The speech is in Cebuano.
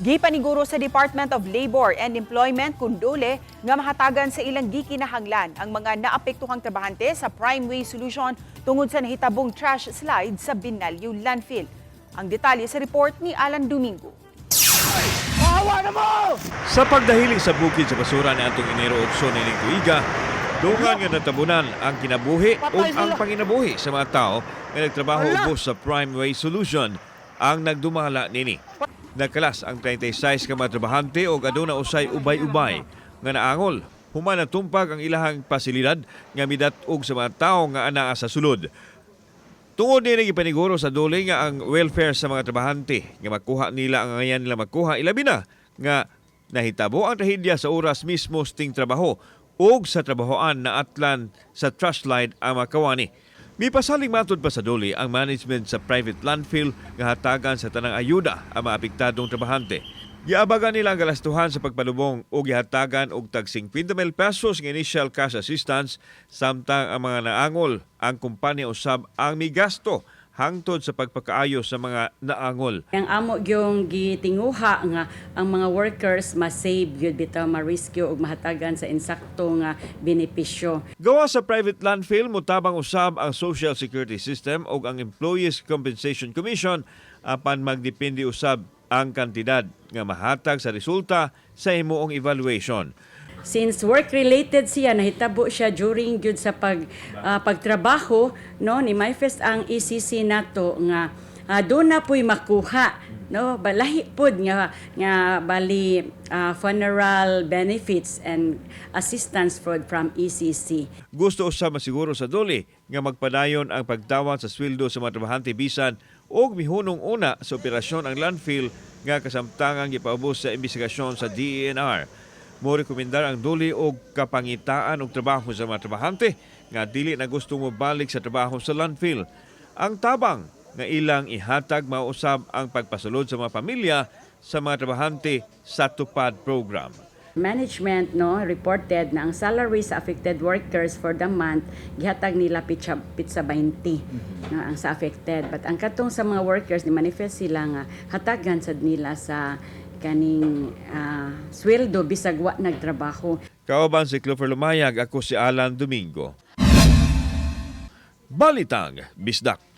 Gipaniguro sa Department of Labor and Employment kun DOLE nga mahatagan sa ilang gikinahanglan ang mga naapektuhang trabahante sa Prime Waste Solution tungod sa nahitabong trash slide sa Binaliw Landfill. Ang detalye sa report ni Alan Domingo. Sa pagdahili sa bukid sa basura niadtong Enero 8 niining tuiga, dungan nga natabunan ang kinabuhi ug ang panginabuhi sa mga tao nga nagtrabaho ubos sa Prime Waste Solution ang nagdumala nini. Nagkalas ang 36 ka mga trabahante ug aduna usay ubay-ubay nga naangol human natumpag ang ilahang pasilidad nga midat-og sa mga tao nga anaa sa sulod. Tungod niini, gipaniguro sa DOLE nga ang welfare sa mga trabahante nga makuha nila ang angayan nila makuha, ilabi na nga nahitabo ang trahedya sa oras mismo ting trabaho ug sa trabahoan na atlan sa trash slide ang makawani. Mipasalig matod pa sa DOLE ang management sa private landfill nga hatagan sa tanang ayuda ang maapektadong trabahante. Giabagan nila ang galastuhan sa pagpalubong o gihatagan og tag 50 mil pesos nga initial cash assistance, samtang ang mga naangol, ang kumpanya usab ang migasto hangtod sa pagpakaayo sa mga naangol. Ang amo gyung gitinguha nga ang mga workers ma-save gyud bitaw, ma-rescue ug mahatagan sa insakto nga benepisyo. Gawa sa private landfill, mutabang usab ang Social Security System o ang Employees Compensation Commission, apan magdepende usab ang kantidad nga mahatag sa resulta sa himuong evaluation. Since work related siya, nahitabo siya during gyud sa pagtrabaho, no, ni manifest ang ECC nato nga doon na po'y makuha, no, balahi pod nga nga bali funeral benefits and assistance from ECC. Gusto usab masiguro sa DOLE nga magpadayon ang pagtawad sa sweldo sa mga trabahante bisan og mihunong una sa operasyon ang landfill nga kasamtangang gipaubos sa investigasyon sa DENR. Mo rekomendar ang DOLE og kapangitaan og trabaho sa mga trabahante nga dili na gusto mobalik sa trabaho sa landfill. Ang tabang nga ilang ihatag mausab ang pagpasulod sa mga pamilya sa mga trabahante sa Tupad program. Management, no, reported na ang salary sa affected workers for the month gihatag nila pitsa pitsa 20, no, ang sa affected, but ang katong sa mga workers ni manifest sila nga hatagan sad nila sa kaning sweldo bisag wa nagtrabaho. Kauban si Clover Lumayag, ako si Alan Domingo. Balitang Bisdak.